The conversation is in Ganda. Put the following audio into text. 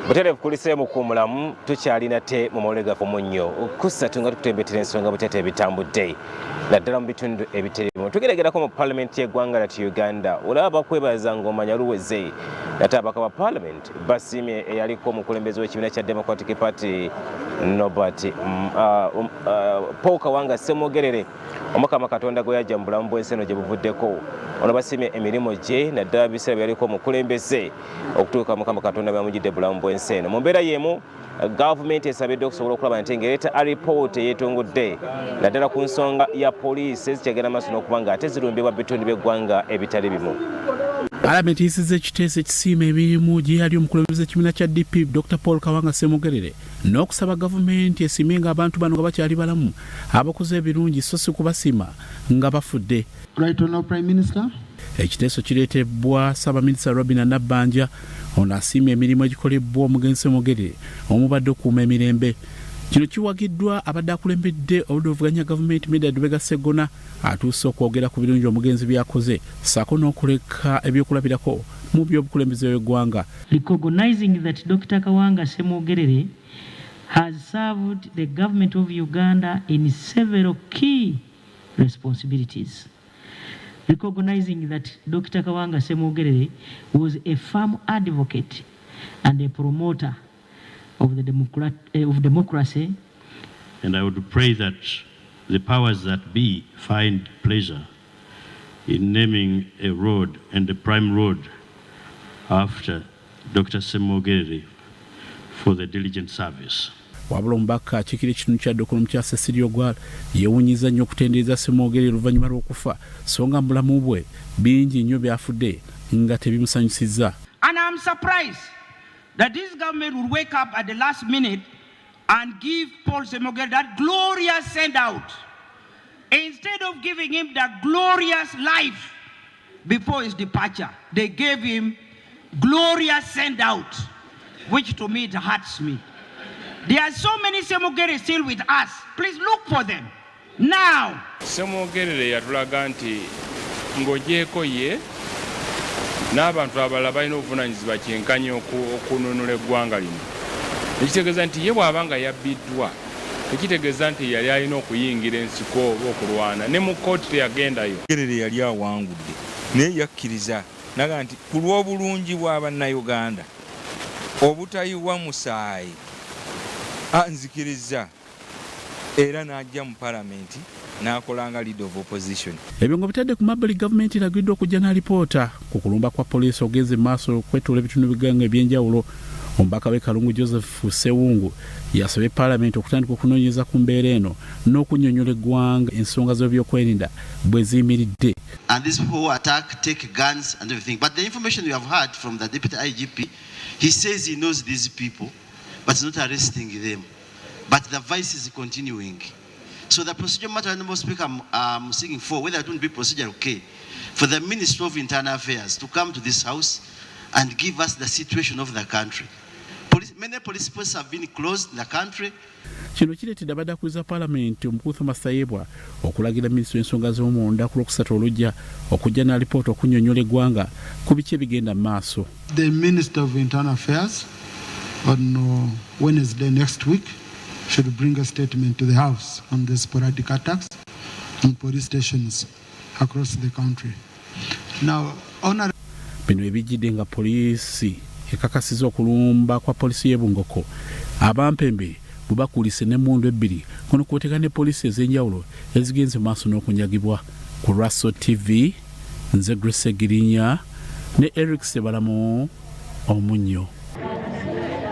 Butereevu kuliseemu ku mulamu tukyalina te mu mawulire gaffe omunnyo kusatu nga tukutembetera ensonga butete ebitambudde naddala mu bitundu ebiteri bimu. Tugeregerako mu palamenti y'eggwanga lyattu Uganda, olaba bakwebaza ng'omanya luweze. Nate ababaka ba palamenti basiimye eyaliko omukulembeze w'ekibiina kya Democratic Party Norbert Paul Kawanga Ssemogerere, Omukama Katonda gwe yajja mu bulamu bw'ensi eno gye buvuddeko. Ono basiimye emirimu gye naddala biseera bye yaliko omukulembeze okutuuka Mukama Katonda bw'amugidde bulamu bw'ensi eno. Mu mbeera y'emu, gavumenti esabiddwa okusobola okulaba nti ng'ereeta alipoota eyeetongodde naddala ku nsonga ya poliisi ezikyagenda maaso n'okuba nga ate zirumbibwa bitundu by'eggwanga ebitali bimu. Palamenti eyisizza ekiteeso ekisiima emirimu gye yali omukulembeze w'ekibiina kya DP Dr Paul Kawanga Ssemogerere n'okusaba gavumenti esiime nga abantu bano nga bakyali balamu abakoze ebirungi so si kubasiima nga bafudde. Right Honourable Prime Minister. Ekiteeso kireetebwa Ssaabaminisita Robinah Nabbanja. Ono asiimye emirimu egikolebbwa omugenzi Ssemogerere omubadde okukuuma emirembe. Kino kiwagiddwa abadde akulembedde oludda oluvuganya gavumenti Medard Lubega Sseggona atuuse okwogera ku birungi omugenzi by'akoze ssaako n'okuleka ebyokulabirako mu by'obukulembeze bw'eggwanga. Recognizing that Dr. Kawanga Ssemogerere has served the government of Uganda in several key responsibilities. Recognizing that Dr. Kawanga Ssemogerere was a firm advocate and a promoter of democracy. And I would pray that the powers that be find pleasure in naming a road and a prime road after Dr. Ssemogerere for the diligent service. Wabula omubaka akiikira ekitundu kya Dokolo mukyala Cecilia Ogwal yeewuunyiza nnyo okutendereza Ssemogerere oluvannyuma lw'okufa, so nga mu bulamu bwe bingi nnyo byafudde nga tebimusanyusizza. And I'm surprised that this government would wake up at the last minute and give Paul Ssemogerere that glorious send out instead of giving him the glorious life before his departure. They gave him glorious send out, which to me it hurts me. There are so many Ssemogerere still with us. Please look for them now. Ssemogerere yatulaga nti ng'ogyeko ye n'abantu abalala balina obuvunaanyizibwa kyenkanyi okununula eggwanga lino. Ekitegeeza nti ye bw'aba nga yabbiddwa, tekitegeeza nti yali alina okuyingira ensiko oba okulwana. Ne mu kkooti teyagendayo. Gerere yali awangudde, naye yakkiriza naga nti ku lw'obulungi bw'Abannayuganda obutayiwa musaayi nzikiriza, era n'ajja mu palamenti n'akola nga leader of opposition. Ebyo nga bitadde ku mabbali, gavumenti eragiddwa okujja n'alipoota ku kulumba kwa poliisi ogenze mu maaso okwetoola ebitundu by'eggwanga ebyenjawulo. Omubaka w'e Kalungu Joseph Sewungu yasabye palamenti okutandika okunoonyereza ku mbeera eno n'okunnyonnyola eggwanga ensonga z'ebyokwerinda bwe ziyimiridde. And these people who attack take guns and everything. But the information we have had from the deputy IGP, he says he knows these people, but he's not arresting them. But the vice is continuing. So the procedural matter, Honorable Speaker, I'm seeking for, whether it won't be procedure okay, for the Minister of Internal Affairs to come to this house and give us the situation of the country. Many police posts have been closed in the country. Kino kireetedde abadde akubiriza paalamenti omukulu Thomas Tayebwa okulagira minisitule y'ensonga z'omunda ku Lwokusatu olujja okujja n'alipoota okunnyonnyola eggwanga ku biki ebigenda mu maaso. The Minister of Internal Affairs on Wednesday next week should bring a statement to the House on the sporadic attacks on police stations across the country. Now, Honorable Bino ebijjidde nga poliisi ekakasiza okulumba kwa poliisi y'e Bungokho, abampembe bwe bakuulise n'emmundu ebbiri, kuno kwoteka ne poliisi ez'enjawulo ezigenze mu maaso n'okunyagibwa. Ku Raso TV, nze Grace Girinya ne Eric Sebalamu omunnyo.